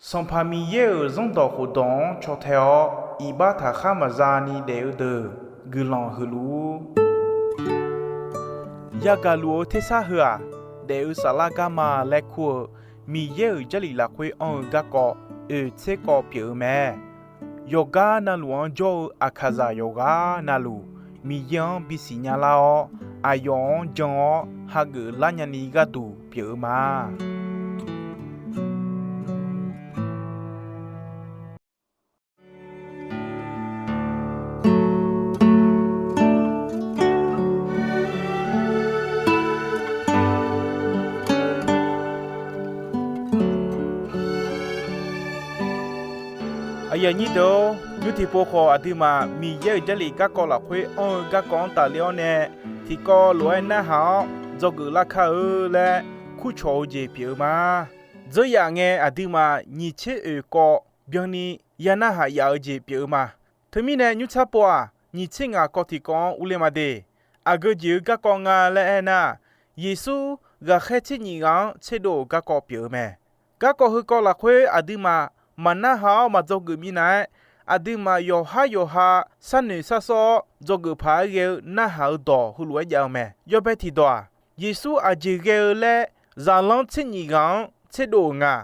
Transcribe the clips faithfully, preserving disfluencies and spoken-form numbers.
Sanqpaq Miqyaer-euq zanrdawq khofdawq-anr caw tae-awr, iqbax taqkhar maqza ni daef-eu deuq guiqlanq huiq luf-ur. Yagaq luf-eu tersar heu-aq, daef-eu saflar garma laer kur-eu Miqyaer-euq Jarlif lafkhoer anr-eu garkawv oeq tser kawv pyeuf-eu mae. Yawqgar navluf-anr jawr-eu Aqkaqzaq yawqghaq navluf, Miqyaer-anr bisiq nya lar-awr, aqyawf-anr jan-awr hageuf lar nyani gharduq pyeuf-eu ma. Aqyuif aqnyir deuq-or, nymr tiqpov khawf aqduimaf Miqyaer-euq Jarlif garkawv lafkhoer anr-eu garkawv-anr tafler-awr nae, tiqkawv lof-aer narhaq-awr dzawgeuf lar kar-eu laer kurcawq-eu jeq pyeuf-eu ma. Dzeuryaf ngae aqduimaf nyiq tser oeq kawv byanni ya narhaq yaf-eu jeq pyeuf-eu ma. Teumirnae nymr tsar pov-aq, nyiq tser ngaq kawv tiqkawv-anr urler ma de. Aqgeu jeq-eu garkawv nga laer aernar, Yeqsur ghaqkhaer tser nyif ghaq-anr tserdov-euq garkawv pyeuf-eu mae. Garkawv heukawv lafkhoer aqduimaf maq narhaq-awr maq dzawgeuf minav-aer, aqduimaf yawqhar yawqha sharnoeq sharsawr-awr dzawgeuf paq-aer ghae-eu narhaq-eu dawq heulof-aer jav-eu mae. Yawbae tiqdawq-aq, Yeqsur aqjeq ghae-eu laer zaqlanr tser nyif ghaq-anr tserdov-euq nga.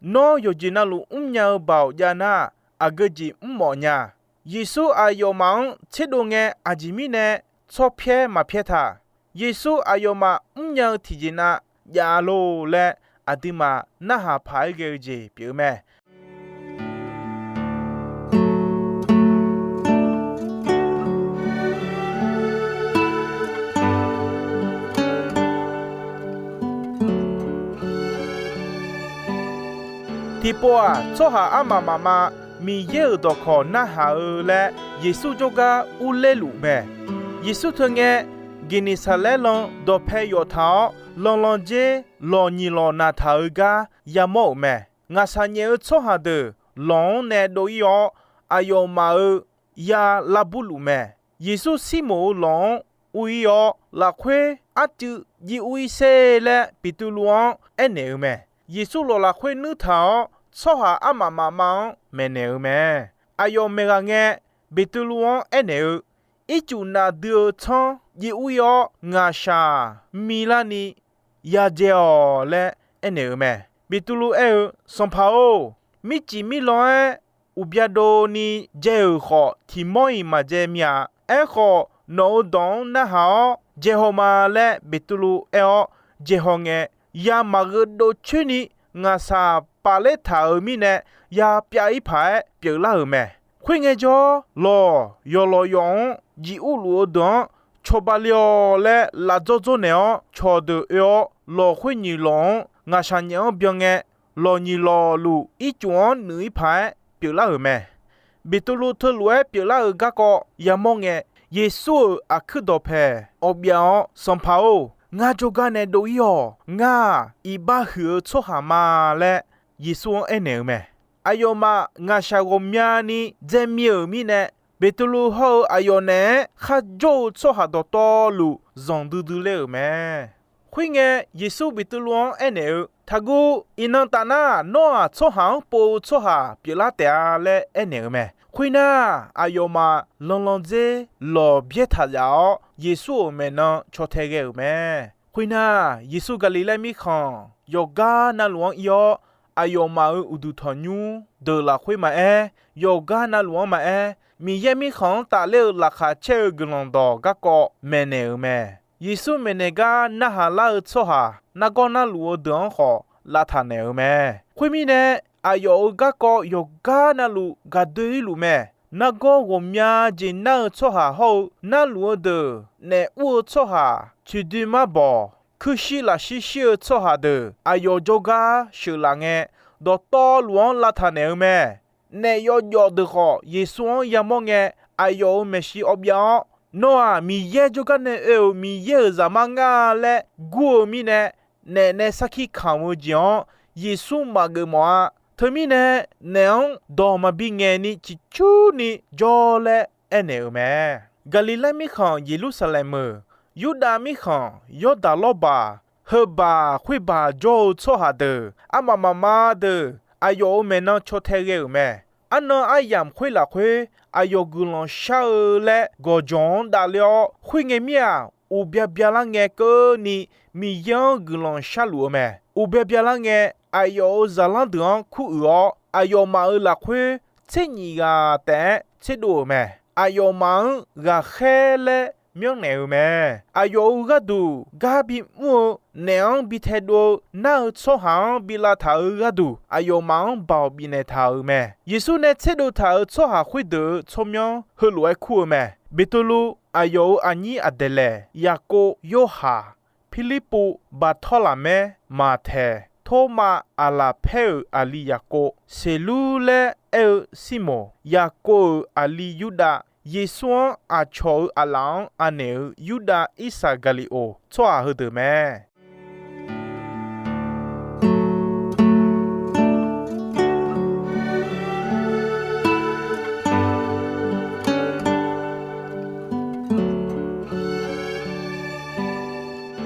Nawr yawqjeq navluf mrnya-eu baoq jav nar, aqgeu jeq mrmawf nya. Yeqsur aqyawfmaf-anr tserdov ngae, aqjeq mirnae tsawrpyaer maqpyaer taq. Yeqsur aqyawfmaf mrnya-eu tiqjeq nav jav lor laer, aqduimaf narhaq paq-aer ghae-eu jeq pyeuf-eu mae. Tiqpov-aq, tsawrhaq armaf mafma Miqyaer-euq dawqkawq narhaq-eu laer Yeqsur jawrgar urler luf mae. Yeqsur teu ngae, Geqneqsaqlaer lan dawqpae yawf taq-awr, lanlandzer lawq nyiq lawq naq taq-eu gar yamawr-euq mae. Ngaqshaq nyaef-eu tsawrhaq deuq lawq-anr nae dov-ir-awr, aqyawfmaf-euq ya lavbur luf mae. Yeqsur Sirmoq-euq lawq-anr ur-ir-awr, lafkhoer arcuiv jiv ur-ir sher laer Beqtuvluv-anr aernaeq-eu mae. Yeqsur lawq lafkhoer nuir taq-awr, tsawrhaq armaf mafma-anr maeqnaeq-eu mae. Aqyawf maeqghaq ngae, Beqtuvluv-anr aernaeq-eu, Ircuf nafdui-eu tsanr jiv ur-ir-awr, ngaqshaq milar ni yadzae-awq laer aernaeq-eu mae. Beqtuvluv aer-eu, Sanqpaq-or, mircif mirlan-aer uqbya dov ni dzae-euq khawf, tiq mawr-iq maqdzae mir-a. Aerkhawf, nawq-euq dawq-anr narhaq-awr dzaehaw ma laer Beqtuvluv aer-awr dzaehaw ngae, ya maqgheu dov coer ni ngaqshaq pafler taq-euq mirnae, ya pyav-ir paq-aer pyeuflar-euq mae. Khoerngae jawr, lawq yawqlawq yawf-anr jiv urluf-eu deuq-anr, Cawba le-awq laer lafdzawr dzawrnaeq-awr, cawqdeuq oe-awr, lawq khoer nyiq lawq-anr ngaqshaq nyaef-anr byan ngae, lawq nyiq lawq luf ircuf-anr nuif-ir paq-aer pyeuflar-euq mae. Beqtuvluv teulof-aer pyeuflar-euq garkawv yamawr ngae, Yeqsur-euq aqkuir dawqpaeq awv byav-awr, Sanqpaq-or, ngar jawrgar nae dov-ir-awq. Ngar-aq, iqbax huiq-eu tsawrhaq ma laer Yeqsur-anr aernaeq-eu mae. Aqyawfmaf ngaqshaq ghawqmyani dzae mir-euq mirnae, Beqtuvluv hawr-eu aqyawf naeq-aer kharjawr-eu tsawrhaq dawqtawvluf zanqdui dui ler-euq mae. Khoerngae, Yeqsur Beqtuvluv-anr aernaeq-eu, Taqguv. Iqnan taf nar, nawr-aq, tsawrhaq-anr pov-eu tsawrhaq pyeuflar taef-a laer aernaeq-eu mae. Khoernar, aqyawfmaf lanlandzer lawq byaer taq zaf-awr, Yeqsur-euq maeqnan caw tae ghae-euq mae. Khoernar, Yeqsur Gaqliqlaer mirkhanq yawqgar navluf-anr ir-awr, aqyawfmaf-euq uqduq tanqnymr deuq lafkhoer maqaer, yawqgar navluf-anr maqaer, Miqyaer mirkhanq-anr tafler-eu laqkhaq caer-eu guiqlanq dawq garkawv maeqnaeq-euq mae. Yeqsur maeqnaeq gar narhaq lar-eu tsawrhaq nargawr narluf-eu deuq-anr khawf lavtaq naeq-euq mae. Khoermirnae, aqyawf-euq garkawv yawqgar navluf gaqdoe-ir luf mae. Nargawr ghawqmya jeq nar-eu tsawrhaq hawr-eu narluf-eu deuq, naef ur-eu tsawrhaq, coeqdoi marbawq, kuirshir lafshir shir-eu tsawrhaq deuq aqyawf jawrgar sheuqlaf ngae, dawqtawvluf-anr lavtaq naeq-eu mae. Naef yawjawf deuq khawf, Yeqsur-anr yamawr ngae, aqyawf-euq maeqshi awv byav-awr, Nawr-aq, Miqyaer jawrgar nae oe-euq Miqyaer-euq Zaqmar ngar laer gur-eu mirnae, naef nae sarkir kamq-eu jeq-anr Yeqsur maqgeuf mawf-a. Teumirnae, naef-anr dawq maqbi ngaeqni ciqcurni jawr laer aernaeq-euq mae. Gaqliqlaer mirkhanq Yeqlursaqlaeq meuq, Yurdav mirkhanq Yawrdaq lawrbaq, heubaq khoerbaq jawr-eu tsawrhaq deuq, armaf mafma deuq, aqyawf-euq maeqnan caw tae ghae-euq mae. Arnan aryamq khoer lafkhoer, aqyawf guiqlanq shar-eu laer gawqjawq-anr davler-awr, khoerngae mir-aq, uqbya byalar ngae keuvni Miqyaer-anr guiqlanq sharluf-eu mae. Uqbya byalar ngae, aqyawf-euq zaqlanr deuq-anr kuruiq-awr, aqyawfmaf-euq lafkhoer tser nyif ghaq taef-aer tserdov-euq mae. Aqyawfmaf-anr ghaqkhaer laer myanrnaeq-eu mae. Aqyawf-euq gharduq gar bimr-eu, naef-anr bi taedov-eu, nar-eu tsawrhaq-anr bi lavtaq-euq gharduq, aqyawfmaf-anr baoq bifnaeq taq-euq mae. Yeqsur nae tserdov taq-euq tsawrhaq khoerdeuq-euq tsawrmyanr heulof-aer kur-eu mae. Beqtuvluv, aqyawf-euq aqnyir Aqdaeqlaeq, Yaqkov, Yorhaq, Pirlirpuv, Baqtawrlaqmaer, Maqtaeq, Tormav, Aqlaqpaer-euq aqli Yaqkov, Seqlur laer aer-eu Sirmoq, Yaqkov-euq aqli Yurdav, Yeqsur-anr aqcawq-euq aqlaf-anr anaeq-euq Yurdav Irsaqgaqliqoq, tsawrhaq heudeuq mae.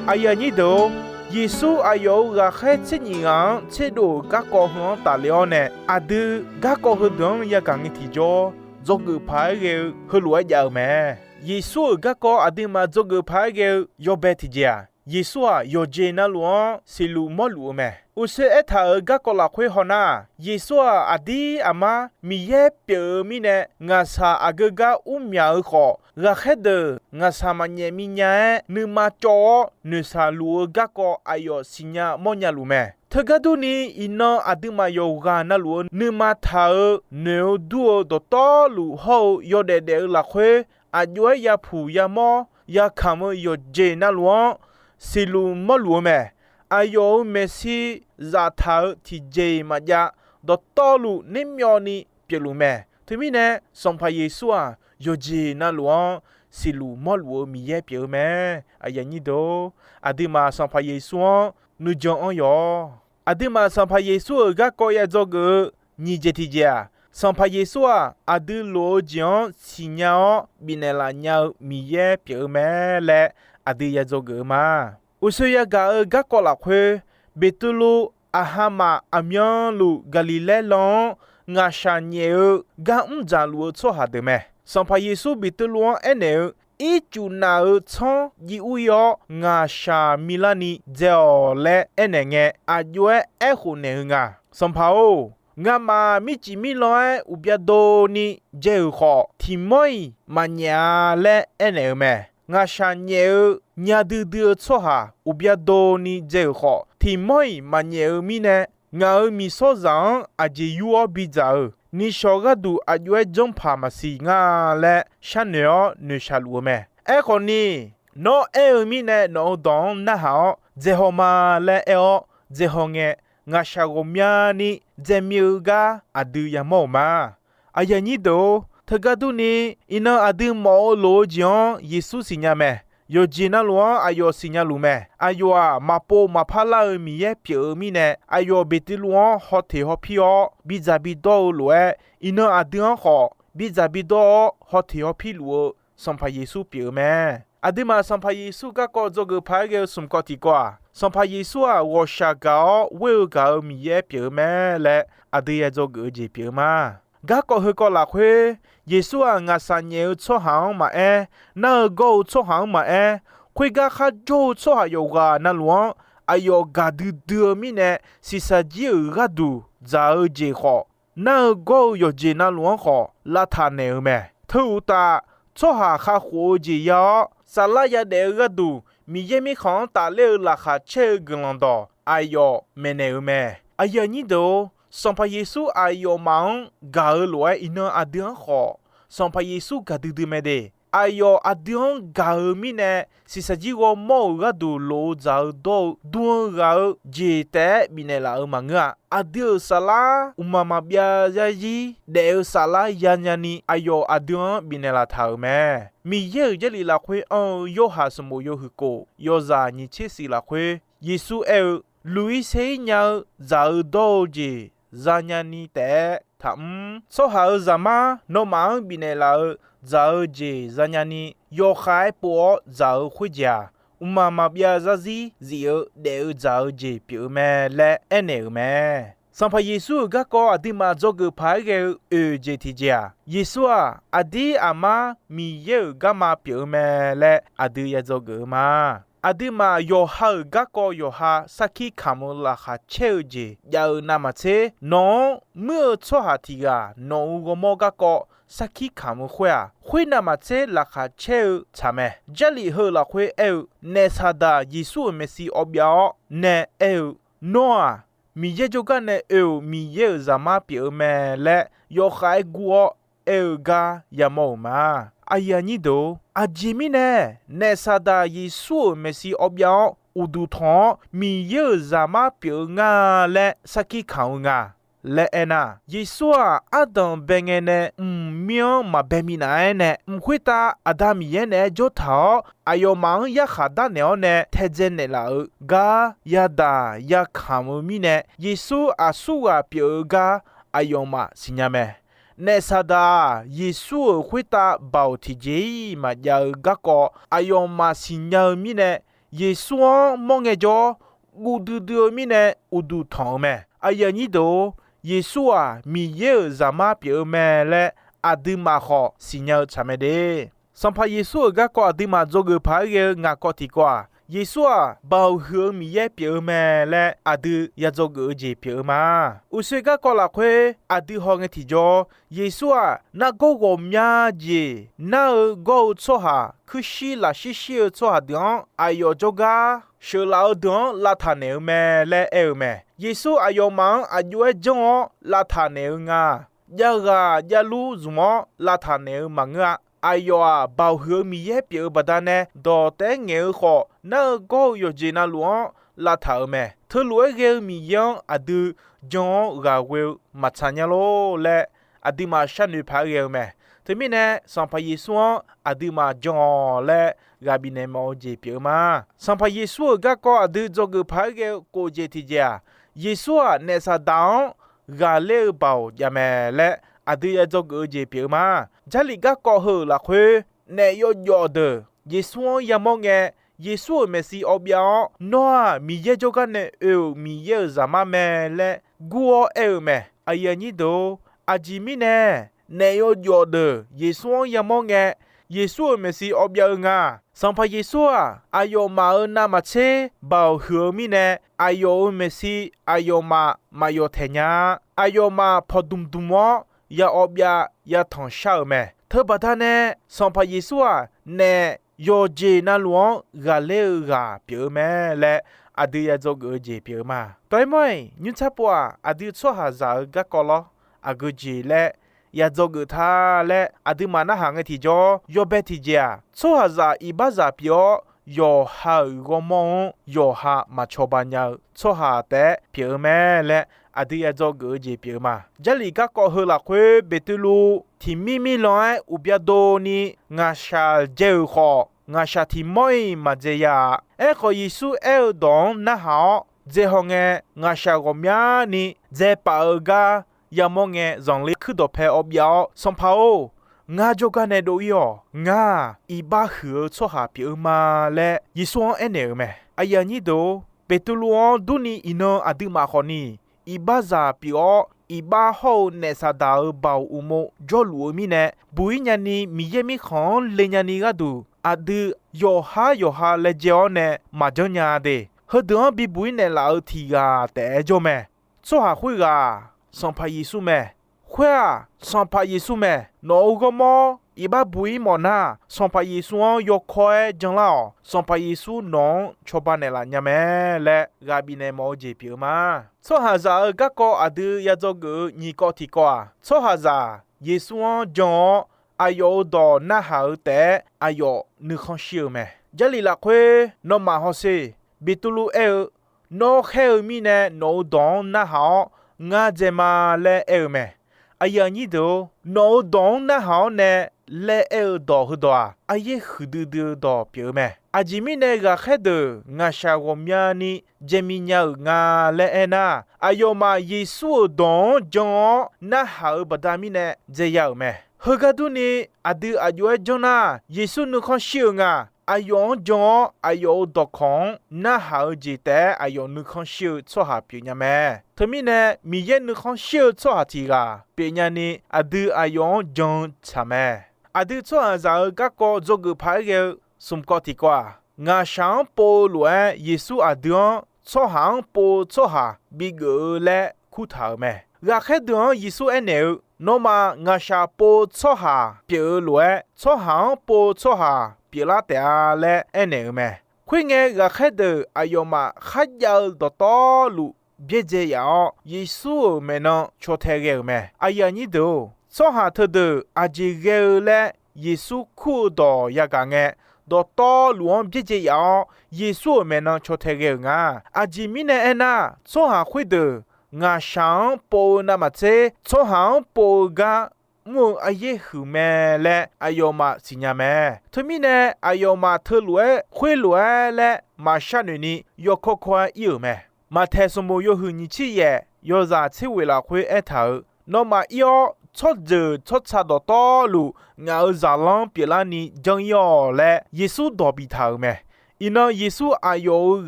Aqyuif aqnyir deuq-or, Yeqsur aqyawf-euq ghaqkhaer tser nyif ghaq-anr tserdov-euq garkawv heu-anr tafle-awr nae, aqdui garkawv heudeuq-anr yagaq ngae tiqjawr, dzawgeuf paq-aer ghae-eu heulof-aer jav-eu mae. Yeqsur-euq garkawv aqduimaf dzawgeuf paq-aer ghae-eu yawbae tiqjeq-aq, Yeqsur-aq, yawqjeq navluf-anr siqluf mawrluf-eu mae. Uqshoe aertaq-euq garkawv lafkhoer hawnar-aq, Yeqsur-aq, aqdir aqmar Miqyaer pyeuf-eu mirnae, ngaqshaq aqgeu gar urmyaq-eu khawf, ghaqkhaer deuq ngaqshaq maqnyaef minya-aer nuima cawv-awr noeqshaq luf-eu garkawv aqyawf siqnya mawrnya luf mae. Teugar durni, iqnan aqduimaf yawqghaq navluf-eu nuima taq-eu noeq-eu dur-eu dawqtawvluf hawr-eu yawdaef daef-eu lafkhoer, aqjox-aer yapuq yamawr yakamq-eu yawqjeq navluf-anr siqluf mawrluf-eu mae. Aqyawf-euq maeqshi zaftaq-euq tiqjeq-iq maqjav, dawqtawvluf nermyawvni pyeufluf mae. Teumirnae, Sanqpaq Yeqsur-aq, yawqjeq navluf-anr siqluf mawrluf-eu Miqyaer pyeuf-eu mae. Aqyuif aqnyir deuq-or, aqduimaf Sanqpaq Yeqsur-anr nuijan anr yawq-awr, aqduimaf Sanqpaq Yeqsur-euq garkawv ya dzawgeuf-eu nyiq jeq tiqjeq-aq, Sanqpaq Yeqsur-aq, aqdui lof-eu jeq-anr siqnya-awr bifnaeq laf nya-eu Miqyaer pyeuf-eu mae laer aqdui ya dzawgeuf-eu ma. Uqshoe yagaq-eu garkawv lafkhoer, Beqtuvluv, aqhamaf aqmyanluf Gaqliqlaer lan-anr ngaqshaq nyaef-eu gar mr dzaqluf-eu tsawrhaq deuq mae. Sanqpaq Yeqsur Beqtuvluv-anr aernaeq-eu, Ircuf naf-euq tsanr jiv ur-ir-awr, ngaqshaq milarni dzae-awq laer aernaeq ngae, aqjox-aer aerkhof naeq-eu nga. Sanqpaq-or, ngamaf mircif mirlan-aer uqbya dovni dzae-euq khawf, tiqmawr-iq maqnyaef-a laer aernaeq-eu mae. Ngaqshaq nyaef-eu nya duidui-eu tsawrhaq uqbya dovni dzae-euq khawf, tiqmawr-iq maqnyaef-eu mirnae, ngaq-euq miqsawrzaq-anr aqjeq yur-awr bidzaq-eu nishawq gharduq aqjox-aer janrpaq maqsiq nga laer sharnoeq-awr noeqshaq luf-eu mae. Aerkhawf ni, nawr aer-eu mirnae nawq-euq dawq-anr narhaq-awr dzaehaw ma laer aer-awr dzaehaw ngae, ngaqshaq ghawqmyani dzae mir-eu gar aqdui yamawr-euq ma. Aqyuif aqnyir deuq-or, teugar durni, iqnan aqdui mawf-eu lof-eu jeq-anr Yeqsur siqnya mae. Yawqjeq navluf-anr aqyawf siqnya luf mae. Aqyawf-aq, maqpov maqpar lar-eu Miqyaer pyeuf-eu mirnae, aqyawf Beqtuvluv-anr hawteq hawpir-awr bidzaq bidawr-eu lof-aer, iqnan aqdui-anr khawf bidzaq bidawr-awr hawteq hawpir luf-eu Sanqpaq Yeqsur pyeuf-eu mae. Aqduimaf Sanqpaq Yeqsur garkawv dzawgeuf paq-aer ghae-eu smq kawv tiqkawv-aq, Sanqpaq Yeqsur-aq, ghawqshaq gaq-awr ghoer-eu gaq-eu Miqyaer pyeuf-eu mae laer aqdui ya dzawgeuf-eu jeq pyeuf-eu ma. Garkawv heukawv lafkhoer, Yeqsur-aq, ngaqshaq nyaef-eu tsawrhaq-anr maqaer, nar-eu gawr-eu tsawrhaq-anr maqaer, khoergar kharjawr-eu tsawrhaq yawqghaq navluf-anr aqyawf gaqdui dui-eu mirnae, shiqshaq jir-euq gharduq dzaq-eu jeq khawf, nar-eu gawr-eu yawqjeq navluf-anr khawf lavtaq naeq-eu mae. Teu uqtaf, tsawrhaq kakhof-eu jeq ya-awr, saflar yadaef-eu gharduq Miqyaer mirkhanq-anr tafler-eu laqkhaq caer-eu guiqlanq dawq aqyawf maeqnaeq-eu mae. Aqyuif aqnyir deuq-or, Sanqpaq Yeqsur aqyawfmaf-anr gaq-eu lof-aer iqnan aqdui-anr khawf, Sanqpaq Yeqsur gaqdui dui mae de. Aqyawf aqdui-anr gaq-eu mirnae, shiqshaq jir ghawrmawr-euq gharduq lof-eu dzaq-eu dawr-eu dm-eu ghaq-eu jeq taef-aer bifnaeq laf-eu maqngeur-a. Aqdui-euq saflar mqmaq maqbyav zarzir daef-eu saflar yanya ni aqyawf aqdui-anr bifnaeq laf taq-euq mae. Miqyaer-euq Jarlif lafkhoer anr-eu Yorhaq sanqbof yawhuiq kof yawzaq nyiq tser shif lafkhoer Yeqsur aer-eu, Luq-ir ser-ir nya-eu dzaq-eu dawr-eu jeq zanya ni taef-aer taqmr. Tsawrhaq-euq Zaqmar nawmaf-anr bifnaeq laf-eu dzaq-eu jeq zanya ni yawkhav-aer pov-awr dzaq-eu khoerjeq-aq, mqmaq maqbyav zarzir zif-eu daef-eu dzaq-eu jeq pyeuf-eu mae laer aernaeq-euq mae. Sanqpaq Yeqsur-euq garkawv aqduimaf dzawgeuf paq-aer ghae-eu oeq jeq tiqjeq-aq, Yeqsur-aq, aqdir aqmar Miqyaer-euq garma pyeuf-eu mae laer aqdui ya dzawgeuf-eu ma. Aqduimaf yawqha-euq garkawv yawqha sarkir kamq-eu laqkhaq caer-eu jeq jav-eu navmaqtser, nawq-anr muir-eu tsawrhaq tiq ghaq nawq-euq ghawrmawr garkawv sarkir kamq-eu khoer-aq, khoer navmaqtser laqkhaq caer-eu tsaq mae. Jarlif heu lafkhoer aer-eu, Naef Saqdaq Yeqsur-euq maeqshi awv byav-awr nae aer-eu, Nawr-aq, Miqyaer jawrgar nae oe-euq Miqyaer-euq Zaqmar pyeuf-eu mae laer yawkhav-aer guv-awr aer-eu gar yamawr-euq ma. Aqyuif aqnyir deuq-or, aqjeq mirnae Naef Saqdaq Yeqsur-euq maeqshi awv byav-awr uqduq tanq-awr Miqyaer-euq Zaqmar pyeuf-eu ngar laer sarkir kamq-eu nga laer aernar, Yeqsur-aq, ardanq bae ngae nae mqmir-anr maqbae minav-aer nae, mq khoertav Aqda Miqyaer naeq-aer jawr taq-awr aqyawfmaf-anr yarkhaq darnaeq-awr nae taedzae naeqlaf-euq gar yadaq yakamq-eu mirnae, Yeqsur aqsurghaq pyeuf-eu gar aqyawfmaf siqnya mae. Naef Saqdaq-aq, Yeqsur-euq khoertav baoq tiqjeq-iq maqjav-eu garkawv aqyawfmaf siqnya-eu mirnae, Yeqsur-anr mawr ngaejawr, guv duidui-eu mirnae uqduq tanq-eu mae. Aqyuif aqnyir deuq-or, Yeqsur-aq, Miqyaer-euq Zaqmar pyeuf-eu mae laer aqduimaf khawf siqnya-eu tsaq mae de. Sanqpaq Yeqsur-euq garkawv aqduimaf dzawgeuf paq-aer ghae-eu ngaq kawv tiqkawv-aq, Yeqsur-aq, Baoq huiq-eu Miqyaer pyeuf-eu mae laer aqdui ya dzawgeuf-eu jeq pyeuf-eu ma. Uqshoe garkawv lafkhoer aqdui hawngae tiqjawr, Yeqsur-aq, nargawr ghawqmya jeq nar-eu gawr-eu tsawrhaq, kuirshir lafshir shir-eu tsawrhaq deuq-anr aqyawf jawrgar sheuqlaf-eu deuq-anr lavtaq naeq-eu mae laer aer-eu mae. Yeqsur aqyawfmaf-anr aqjox-aer janr-awr lavtaq naeq-eu nga. Javghaq javlur zmq-awr lavtaq naeq-eu maqngeur-a. Aqyawf-aq, Baoq huiq-eu Miqyaer pyeuf-eu baqdanae dawq taef-aer ngaeq-eu khawf, nar-eu gawr-eu yawqjeq navluf-anr lavtaq-euq mae. Teulof-aer ghae-eu Miqyaer-anr aqdui jan-awr ghaq ghoe-eu maqtsaq nya lor laer, aqduimaf sharnoeq paq-aer ghae-eu mae. Teumirnae, Sanqpaq Yeqsur-anr aqduimaf jan-awq laer ghaq bifnaeq mawf-eu jeq pyeuf-eu ma. Sanqpaq Yeqsur-euq garkawv aqdui dzawgeuf paq-aer ghae-eu kof jeq tiqjeq-aq, Yeqsur-aq, Naef Saqdaq-anr ghaqler-eu Baoq jav mae laer aqdui ya dzawgeuf-eu jeq pyeuf-eu ma. Jarlif garkawv heu-euq lafkhoer, naef yawjawf deuq Yeqsur-anr yamawr ngae, Yeqsur-euq maeqshi awv byav-awr, Nawr-aq, Miqyaer jawrgar nae oe-euq Miqyaer-euq Zaqmar mae laer gur-awr aer-eu mae. Aqyuif aqnyir deuq-or, aqjeq mirnae naef yawjawf deuq Yeqsur-anr yamawr ngae, Yeqsur-euq maeqshi awv byav-eu nga. Sanqpaq Yeqsur-aq, aqyawfmaf-euq navmaqtser Baoq huiq-eu mirnae, aqyawf-euq maeqshi aqyawfmaf maqyawf taeq nya-a. Aqyawfmaf pawqdmq dmq-awr ya awv byav ya tanqshar-euq mae. Teubaqda nae, Sanqpaq Yeqsur-aq, naef yawqjeq navluf-anr ghaqler-eu ghaq pyeuf-eu mae laer aqdui ya dzawgeuf-eu jeq pyeuf-eu ma. Dawq-aer mawr-iq, nymrtsar pov-aq, aqdui tsawrhaqzaq-euq garkawv lawr, aqgeu jeq laer ya dzawgeuf ta laer aqduimaf narhaq ngae tiqjawr, yawbae tiqjeq-aq, tsawrhaqzaq iqbaxzaq pyeuf-awr, yawqha-euq ghawrmawr-anr yawqha maqcawba nya-eu tsawrhaq taef-aer pyeuf-eu mae laer aqdui ya dzawgeuf-eu jeq pyeuf-eu ma. Jarlif garkawv heu lafkhoer Beqtuvluv tiqmir mir lan-aer uqbya dov ni ngaqshaq dzae-euq khawf, ngaqshaq tiq mawr-iq maqdzae ya-a. Aerkhawf, Yeqsur aer-eu dawq-anr narhaq-awr dzae haw ngae, ngaqshaq ghawqmyani dzae paf-eu gar yamawr ngae, zanqler kuir dawqpae awv byav-awr, Sanqpaq-or, ngar jawrgar nae dov-ir-awq. Ngar-aq, iqbax huiq-eu tsawrhaq pyeuf-eu ma laer Yeqsur-anr aernaeq-euq mae. Aqyuif aqnyir deuq-or, Beqtuvluv-anr durni iqnan aqduimaf khawfni, iqbaxzaq pyeuf-awr, iqbax hawr-eu naef Saqdaq-euq baoq uqmov jawrluf-eu mirnae, buq-ir nyani Miqyaer mirkhanq-anr le nyani gharduq, aqdui yawqhar yawqha laejae-awr nae maqjanr nya de. Heudeuq-anr bibuq-ir naeqlaf-eu tiq ghaq taef-aer jawr mae. Tsawrhaq khoerghaq-aq, Sanqpaq Yeqsur mae. Khoer-aq, Sanqpaq Yeqsur mae. Nawq-euq ghawrmawr iqbax buq-ir mawf nar, Sanqpaq Yeqsur-anr yawkawr-aer janlar-awq. Sanqpaq Yeqsur nawq-anr cawba naeqlaf nya mae laer ghaq bifnaeq mawf-eu jeq pyeuf-eu ma. Tsawrhaqzaq-euq garkawv aqdui ya dzawgeuf-eu nyiq kawv tiq kawv-aq, tsawrhaqzaq Yeqsur-anr jan-awr, aqyawf-euq dawq narhaq-eu taef-aer aqyawf nuikhanr shir-eu mae. Jarlif lafkhoer nawmaf hawsher. Beqtuvluv aer-eu, Nawr khaer-eu mirnae nawq-euq dawq-anr narhaq-awr ngar dzae ma laer aer-eu mae. Aqyuif aqnyir deuq-or, nawq-euq dawq-anr narhaq-awr nae laer aer-eu dawq heudawq-aq, aryaer huiqdui dui-eu dawq pyeuf-eu mae. Aqjeq mirnae ghaqkhaer deuq ngaqshaq ghawqmyani dzae minya-euq nga laer aernar, aqyawfmaf Yeqsur-euq dawq-anr jan-awr narhaq-euq baqda mirnae dzae ya-euq mae. Heugar durni, aqdui aqjox-aer janr nar, Yeqsur nuikhanr shir-eu nga. aqyawf-anr jan-awr aqyawf-euq dawqkawq-anr narhaq-eu jeq taef-aer aqyawf nuikhanr shir-eu tsawrhaq pyeufnya mae. Teumirnae Miqyaer nuikhanr shir-eu tsawrhaq tiq ghaq pyeufnya ni aqdui aqyawf-anr jan-eu tsaq mae. Aqdui tsawrhaqzaq-euq garkawv dzawgeuf paq-aer ghae-eu smq kawv tiq kawv-aq, ngaqshaq-anr pov-eu lof-aer Yeqsur aqdui-anr tsawrhaq-anr pov-eu tsawrhaq bigeuf-eu laer kurtaq-euq mae. Ghaqkhaer deuq-anr Yeqsur aernaeq-eu, Nawmaf ngaqshaq pov-eu tsawrhaq pyeuf-eu lof-aer, tsawrhaq-anr pov-eu tsawrhaq pyeuflar taef-a laer aernaeq-euq mae. Khoerngae, ghaqkhaer deuq aqyawfmaf kharjav-eu dawqtawvluf byaerdzae yaf-awr, Yeqsur-euq maeqnan caw tae ghae-euq mae. Aqyuif aqnyir deuq-or, tsawrhaq teudeuq aqjeq ghae-eu laer Yeqsur kur-eu dawq yagaq ngae, dawqtawvluf-anr byaerdzae yaf-awr, Yeqsur-euq maeqnan caw tae ghae-euq nga. Aqjeq mirnae aernar, tsawrhaq khoerdeuq ngaqshaq-anr pov-eu navmaqtser, tsawrhaq-anr pov-eu gar mr-eu aryaer huiq mae laer aqyawfmaf siqnya mae. Teumirnae, aqyawfmaf teulof-aer khoerlof-aer laer maqshar noeq ni yawkawr kawr-aer ir-euq mae. Maqtaeq sanqbof yawhuiq nyiq tser yaef yawzaq tser ghoeq lafkhoer aertaq-euq, Nawmaf ir-awr, tsawrjeuq tsawrca dawqtawvluf ngaq-euq zaqlanr pyeuflarni janr ir-awq laer Yeqsur dawq biftaq-euq mae. Iqnan Yeqsur aqyawf-euq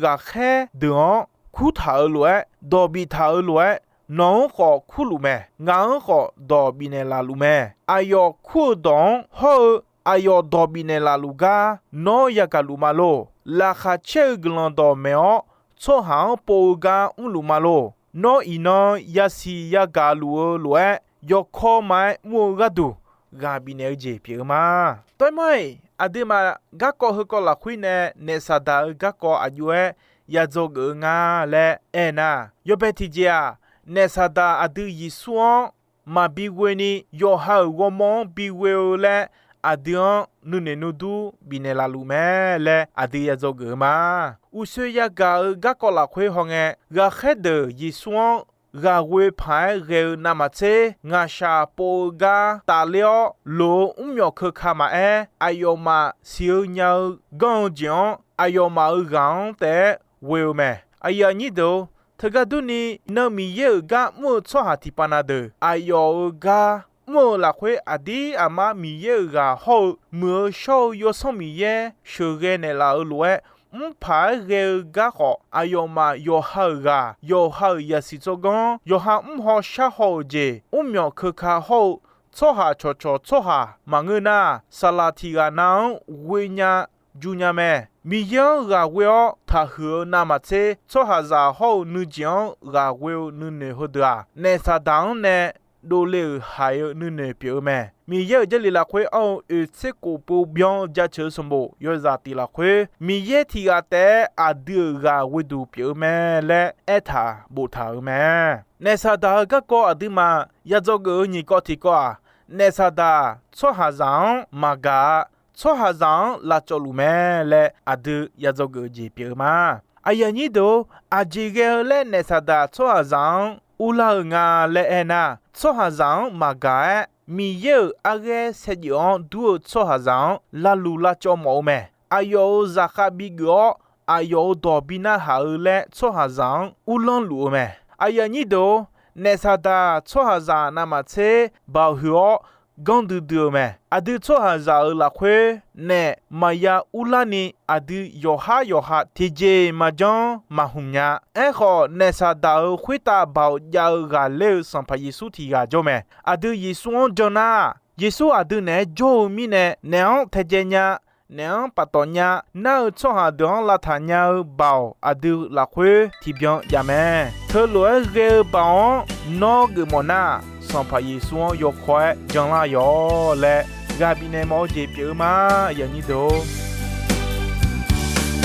ghaqkhaer deuq-anr kurtaq-euq lof-aer, dawq biftaq-euq lof-aer, nawq-anr khawf kurluf mae. Ngaq-anr khawf dawq bifnaeq laf luf mae. Aqyawf kur-eu dawq-anr hawr-eu aqyawf dawq bifnaeq laf luf gar nawr yagaq luf ma lor. Laqkhaq caer-eu guiqlanq dawqmaeq-awr, tsawrhaq-anr pov-eu gar mrluf ma lor. Nawr iqnan yasiq yagaq luf-eu lof-aer, yawkawr ma-aer mr-eu gharduq ghaq bifnaeq-eu jeq pyeuf-eu ma. Dawrmar-iq, aqduimaf garkawv heukawv lafkhoer nae naef Saqdaq-euq garkawv aqjox-aer yadzawgeuf-eu nga laer aernar, yawbae tiqjeq-aq, naef Saqdaq aqdui Yeqsur-anr maqbi ghoeni yawqha-euq ghawrmawr-anr bighoe-eu laer aqdui-anr nuinoeq nuidur bifnaeq laf luf mae laer aqdui yadzawgeuf-eu ma. Uqshoe yagaq-euq garkawv lafkhoer hawngae, ghaqkhaer deuq Yeqsur-anr ghaq ghoe paq-aer ghae-eu navmaqtser, ngaqshaq pov-eu gar tafler-awr loq-eu mrmyawf keuka maqaer, aqyawfmaf siq-eu nya-eu ganr-eu jeq-anr aqyawfmaf-euq ghaq-anr taef-aer ghoe-eu mae. Aqyuif aqnyir deuq-or, teugar durni, iqnan Miqyaer-euq gar mr-eu tsawrhaq tiqpav na deuq aqyawf-euq gar mr-eu lafkhoer, aqdir aqmar Miqyaer-euq ghaq hawr-eu Muiq-eu shawr-eu Yawsanr Miqyaer sheuqghae naeqlaf-euq lof-aer, mrpaq-aer ghae-eu gar khawf, aqyawfmaf yawqha-euq ghaq, yawqha-euq yasiq tsawrganr, yawqha mrhaw sharhaw-euq jeq, mrmyawf keuka hawr-eu tsawrhaq cawqcawq tsawrhaq maqngeur nar, saqlaq tiq ghaq nav-anr ghoe nya ju nya mae. Miqyaer-anr ghaq ghoe-awr taqhuiq-eu navmaqtser, tsawrhaqzaq hawr-eu nuijeq-anr ghaq ghoe-eu nuinoeq heudeuq-aq, naef Saqdaq-anr nae dovle-euq haiq-eu nuinoeq pyeuf-eu mae. Miqyaer-euq Jarlif lafkhoer anr-eu oeq tser khof pov byan-eu jaceuq-eu sanqbof yawzaq tiq lafkhoer, Miqyaer tiq ghaq taef-aer aqdui-euq ghaq ghoeduq pyeuf-eu mae laer aertaq boftaq-euq mae. Naef Saqdaq-euq garkawv aqduimaf yadzawgeuf-eu nyiq kawv tiq kawv-aq, naef Saqdaq tsawrhaqzaq-anr maqgaq-a. Tsawrhaqzaq-anr lavcawv luf mae laer aqdui yadzawgeuf-eu jeq pyeuf-eu ma. Aqyuif aqnyir deuq-or, aqjeq ghae-eu laer naef Saqdaq tsawrhaqzaq-anr urlar-euq nga laer aernar, tsawrhaqzaq-anr maqgaq-aer, Miqyaer-euq arghaer saevdzeuf-anr dur-eu tsawrhaqzaq-anr lavluf lavcawv mawf-eu mae. Aqyawf-euq zaqkhav bigeuf-awr, aqyawf-euq dawq bi narhaq-eu laer tsawrhaqzaq-anr uvlanr luf-eu mae. Aqyuif aqnyir deuq-or, naef Saqdaq tsawrhaqzaq navmaqtser baoq huiq-awr, ganr duidui-eu mae. Aqdui tsawrhaqzaq-euq lafkhoer naef maqya urlarni, aqdui yawqhar yawqha tiqjeq maqjanr maqhmq nya. Aerkhawf, naef Saqdaq-euq khoertav baoq jav-eu ghaqler-eu Sanqpaq Yeqsur tiq ghaq jawr mae. Aqdui Yeqsur-anr jan nar, Yeqsur aqdui naeq-aer jawr-eu mirnae, naef-anr taedzae nya, naef-anr paftawf nya, nar-eu tsawrhaq deuq-anr lavtaq nya-eu baoq aqdui lafkhoer tiqbyan jav mae. Teulof-aer ghae-eu baoq-anr nawr geufmawf nar, Sanqpaq Yeqsur-anr yawkawr-aer janlar yawq laer ghaq bifnaeq mawf-eu jeq pyeuf-eu ma. Aqyuif aqnyir deuq-or,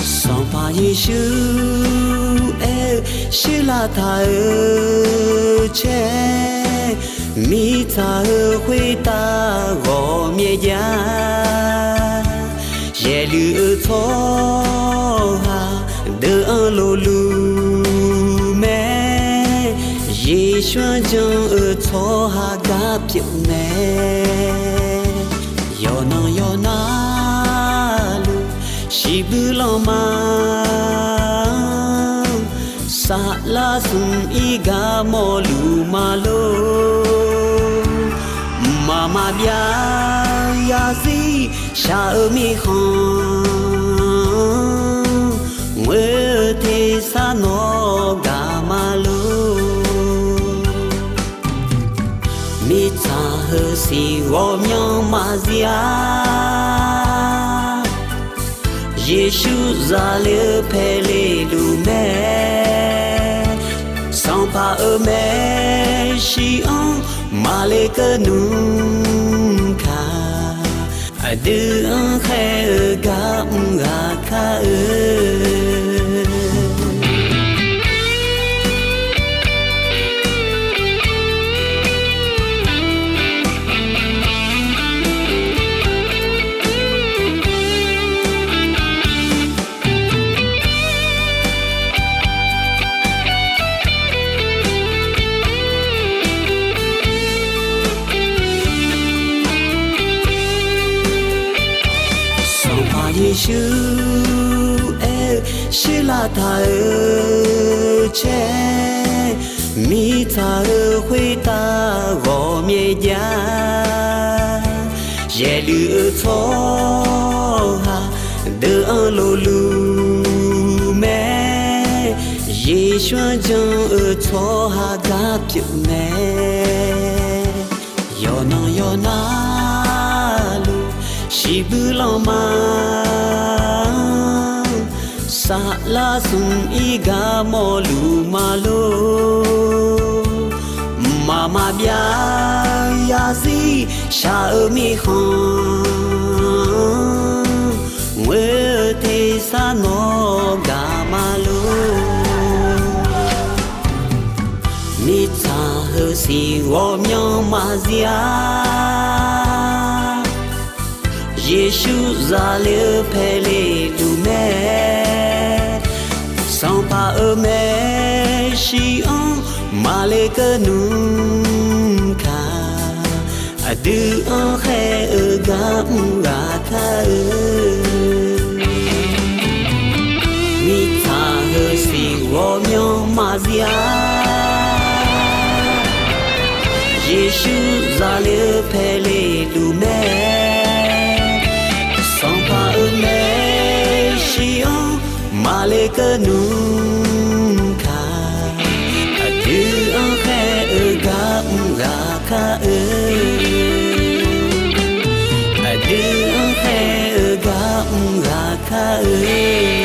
Sanqpaq Yeqsur aer-eu shir lavtaq-eu caer, mirtsaq-euq khoertav ghawqmya jav, yaeqluiq-eu tsawrhaq deuq-anr loluf mae, Yeqsur-anr jan-eu tsawrhaq gar pyeuf mae. Yawqnan yawqnavluf shiqbuir lanma, saflar smq ir gar mawrluf ma lor. Mqmaq maqbyav zarzir shaq-eu mirkhanq, Mirtsaq heu siq ghawqmyanr maqzir-a. Yeqsur zale-eu paeqle luf mae. Sanqpaq-euq maeqshi-anr maqle keuv nmr kaq, aqdui-anr khaer-eu gar mr ghaq kar-eu. Sanqpaq Yeqsur aer-eu, shirlav taq-eu caer, mirtsaq-euq khoertav ghawqmya jav, yaeqluiq-eu tsawrhaq deuq-anr lofluf mae. Yeqsur-anr jan-eu tsawrhaq gar pyeuf mae. Yawqnan yawqnavluf shiqbuir lanma-anr, saflar smq-ir gar mawrluf ma lor. Mqmaq maqbyav zarzir shaq-eu mirkhanq-anr, ghoer-eu tersar nawr gaq ma lor. Mirtsaq heu siq ghawqmyanr maqzir-a. Yeqsur zale-eu paeqle luf mae. Sanqpaq-euq maeqshi-anr maqle keuv nmr kaq, aqdui-anr khaer-eu gar mr ghaq kar-eu. Mirtsaq heu siq ghawqmyanr maqzir-a. Yeqsur zale-eu paeqle luf mae. Sanqpaq-euq maeqshi-anr maqle keuv nmr kaq, aqdui-anr khaer-eu gar mr ghaq kar-eu. Aqdui-anr khaer-eu gar mr ghaq kar-eu.